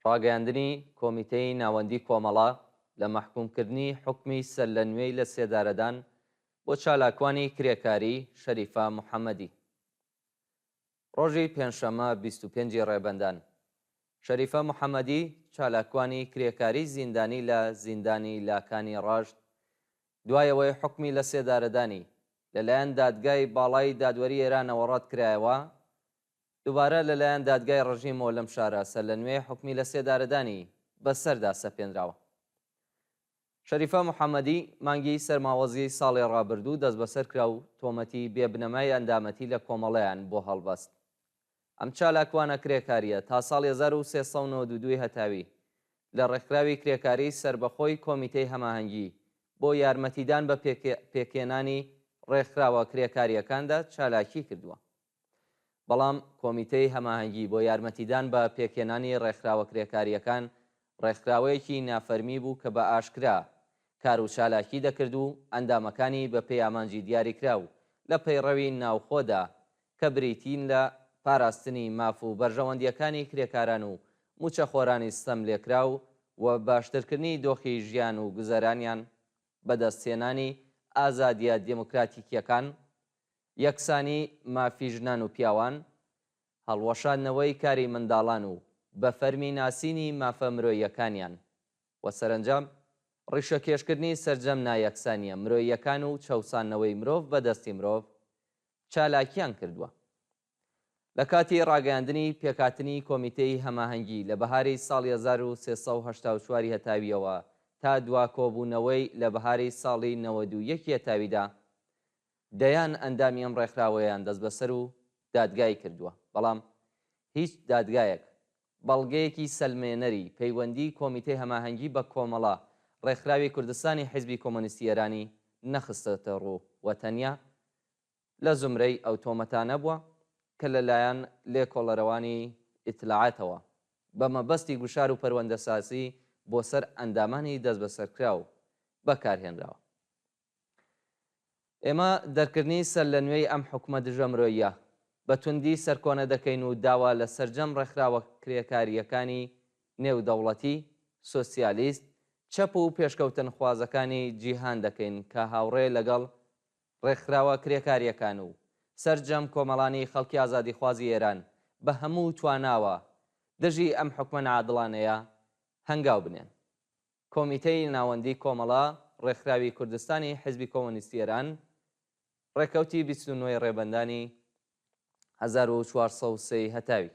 ڕاگەیاندنی کۆمیتەی ناوەندی کۆمەڵە لە مەحکوومکردنی حوکمی سەرلەنوێی لەسێدارەدان بۆ چالاکوانی کرێکاری شەریفە محەمەدی. ڕۆژی پێنجشەممە 25 ی ڕێبەندان، شەریفە محەمەدی چالاکوانی کرێکاری زیندانی لە زیندانی لاکانی ڕەشت دوای ئەوەی حوکمی لەسێدارەدانی لەلایەن دادگای باڵای دادوەری ئێرانەوە ڕەتکرایەوە، دووبارە لەلایەن دادگای ڕژیمەوە لەم شارە سەرلەنوێ حوکمی لەسێدارەدانی بەسەردا سەپێنراوە. شەریفە محەمەدی مانگی سەرماوەزی ساڵی ڕابردوو دەستبەسەر کرا و تۆمەتی بێ بنەمای ئەندامەتی لە کۆمەڵەیان بۆ هەڵبەست. ئەم چالاکوانە کرێکارییە تا ساڵی 1392 ی هەتاوی لە ڕێکخراوی کرێکاریی سەربەخۆی کۆمیتەی هەماهەنگی بۆ یارمەتیدان بە پێکهێنانی ڕێکخراوە کرێکارییەکاندا چالاکیی کردووە. بەڵام کۆمیتەی هەماهەنگی بۆ یارمەتیدان بە پێکهێنانی ڕێکخراوە کرێکارییەکان ڕێکخراوەیەکی نافەرمی بوو کە بە ئاشکرا کار و چالاکی دەکرد و ئەندامەکانی بە پێی ئامانجی دیاریکراو لە پەیڕەوی ناوخۆدا کە بریتین لە پاراستنی ماف و بەرژەوەندییەکانی کرێکاران و مووچەخۆرانی ستەملێکراو و باشترکردنی دۆخی ژیان و گوزەرانیان، بەدەستهێنانی ئازادییە دێموکراتیکییەکان، یەکسانی مافی ژنان و پیاوان، هەڵوەشاندنەوەی کاری منداڵان و بە فەرمی ناسینی مافە مرۆییەکانیان و سەرەنجام ڕیشەکێشکردنی سەرجەم نایەکسانییە مرۆییەکان و چەوساندنەوەی مرۆڤ بە دەستی مرۆڤ چالاکیان کردووە. لە کاتی ڕاگەیاندنی پێکهاتنی کۆمیتەی هەماهەنگی لە بەهاری ساڵی 1384 ی هەتاوییەوە تا دوا کۆبوونەوەی لە بەهاری ساڵی 91 ی هەتاویدا دەیان ئەندامی ئەم ڕێکخراوەیان دەستبەسەر و دادگایی کردووە، بەڵام هیچ دادگایەک بەڵگەیەکی سەلمێنەری پەیوەندیی کۆمیتەی هەماهەنگی بە کۆمەڵە ڕێکخراوی کوردستانی حیزبی کۆمۆنیستی ئێرانی نەخستۆتە ڕوو و تەنیا لە زومرەی ئەو تۆمەتانە بووە کە لە لایەن لێکۆڵەرەوانی ئیتلاعاتەوە بە مەبەستی گوشار و پەروەندەسازی بۆ سەر ئەندامانی دەستبەسەرکراو بەکارهێنراوە. ئێمە دەرکردنی سەرلەنوێی ئەم حوکمە دژە مرۆییە بە توندی سەرکۆنە دەکەین و داوا لە سەرجەم ڕێکخراوە کرێکارییەکانی نێودەوڵەتی، سۆسیالیست، چەپ و پێشکەوتنخوازەکانی جیهان دەکەین کە هاوڕێ لەگەڵ ڕێکخراوە کرێکارییەکان و سەرجەم کۆمەڵانی خەڵکی ئازادیخوازی ئێران بە هەموو تواناوە دژی ئەم حوکمە ناعادڵانەیە هەنگاو بنێن. کۆمیتەی ناوەندی کۆمەڵە، ڕێکخراوی کوردستانی حیزبی کۆمۆنیستی ئێران، ڕێکەوتی 29 ی ڕێبەندانی 1403 ی هەتاوی.